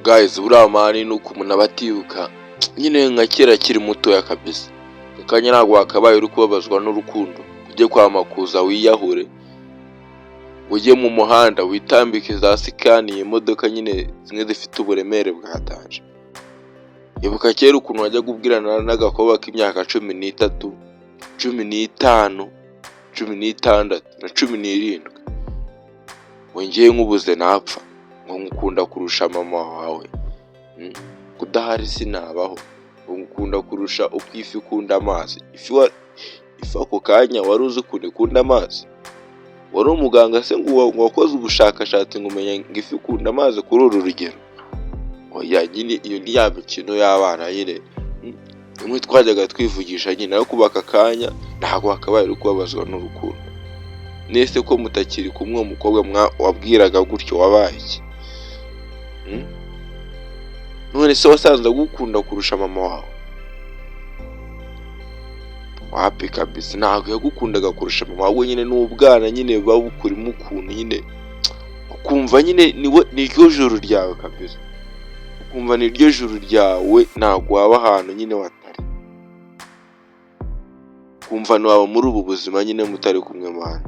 Guys, buriya man, ni uko umuntu aba atibuka nyine nka kera akiri mutoya kabisa. Aka kanya ntabwo wakabaye uri kubabazwa n'urukundo, ujye kwa Makuza wiyahure, ujye mu muhanda witambike za Scania, imodoka nyine zimwe zifite uburemere bwa danger. Ibuka kera ukuntu wajyaga ubwirana n'agakobwa k'imyaka 13, 15, 16 na 17, ngo ngewe nkubuze napfa, ngo ngukunda kurusha mama wawe, udahari sinabaho, ngo ngukunda kurusha uko ifi ikunda amazi. Ifi ako kanya wari uzi ukuntu ikunda amazi? Wari umuganga se ngo wakoze ubushakashatsi ngo umenye ngo ifi ikunda amazi kuri uru rugero? Oya nyine, iyo ni ya mikino y'abana nyine, imwe twajyaga twivugisha nyine. Ariko ubu aka kanya ntabwo wakabaye uri kubabazwa n'urukundo. Nese ko mutakiri kumwe, uwo mukobwa wabwiraga gutyo wabaye iki? None se wasanze agukunda kurusha mama wawe? Wapi kabisa, ntabwo yagukundaga kurusha mama wawe. Nyine ni ubwana nyine buba bukurimo ukuntu nyine, ukumva nyine niwe niryo juru ryawe kabisa, ukumva niryo juru ryawe, ntabwo waba ahantu nyine watari, ukumva ntiwaba muri ubu buzima nyine mutari kumwe man.